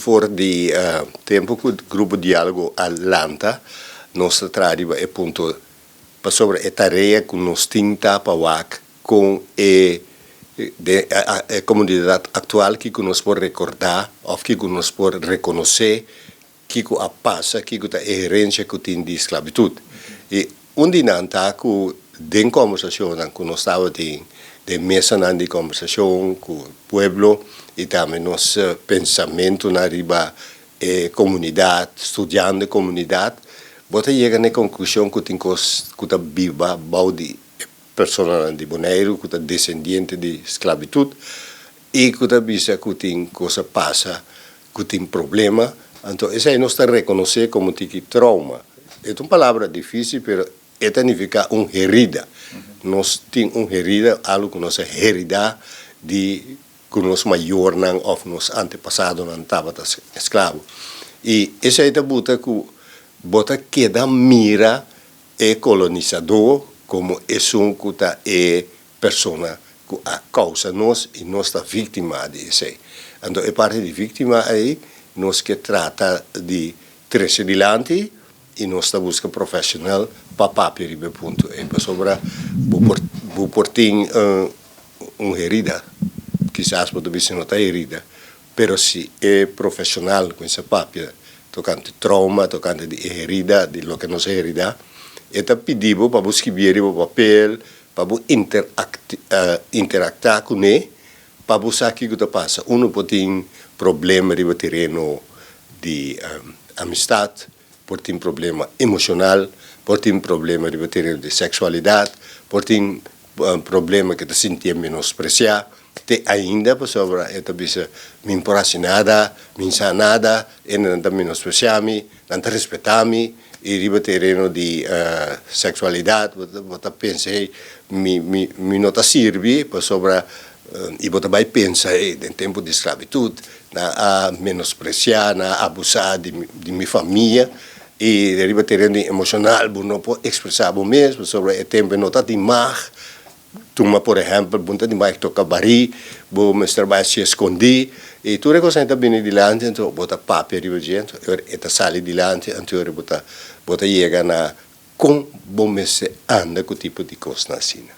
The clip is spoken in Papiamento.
For di tempu ku Grupo Diálogo a lanta, nos ta traha riba e punto pasobra e tarea ku nos tin ta pa wak kon e den e komunidat aktual kiko nos por rekordá òf kiko nos por rekonosé kiko a pasa, kiko ta e herensia ku tin di sklabitut. I un di nan ta ku den kòmbersashonnan ku nos tabatin den mesanan di kòmbersashon ku pueblo i tambe nos pensamentunan riba e komunidat, studiando e komunidat, bo ta yega na e konklushon ku tin kos ku ta biba bou di e personanan di Boneiru ku ta desendiente di sklabitut i ku ta bisa ku tin kos a pasa, ku tin problema. Anto esei nos ta rekonosé komo tiki trauma. E ta un palabra difísil pero e ta nifiká un herida. Nos tin un herida, algu ku nos a heridá di ku nos mayornan òf nos antepasadonan tabata esklabo. I esei ta buta ku bo ta keda mira e kolonisadó komo esun ku ta e persona ku a kousa nos i nos ta víktima di esei. Anto e parti di víktima ei nos ke trata di trese dilanti i nos ta buska profeshonal pa papia riba e punto ei pasobra bo por bo por tin un herida, kisas bo ta bisa no ta herida, pero si e profeshonal kuminsá papia tokante trauma, tokante di e herida, di loke nos a heridá, e ta pidi bo pa bo skibié riba papel, pa bo interaktá kuné, pa bo sa kiko ta pasa. Uno por tin problema riba tereno di amistat, por tin problema emoshonal, por tin problema riba tereno di seksualidat, por tin problema ke ta sintié menospresiá te ainda pasobra e ta bisa mi por hasi nada, mi sa nada, e nan ta menospresiá mi, nan ta respetá mi i riba tereno di seksualidat bo ta pensa hey mi mi mi no ta sirbi pasobra i bo ta bai pensa hey den tempu di sklabitut nan a menospresiá, nan a abusá di di mi famia i riba tereno di emoshonal bo no por ekspresá bo mes pasobra e tempu no ta tin mag. Tuma por ehèmpel, bo no ta di bai toka barí, bo mester bai hasié skondí, i tur e kosnan ta bini dilanti, anto bo ta papia riba dje, anto e ora e ta sali dilanti, anto e ora bo ta bo ta yega na kon bo mester anda ku tipo di kosnan asina.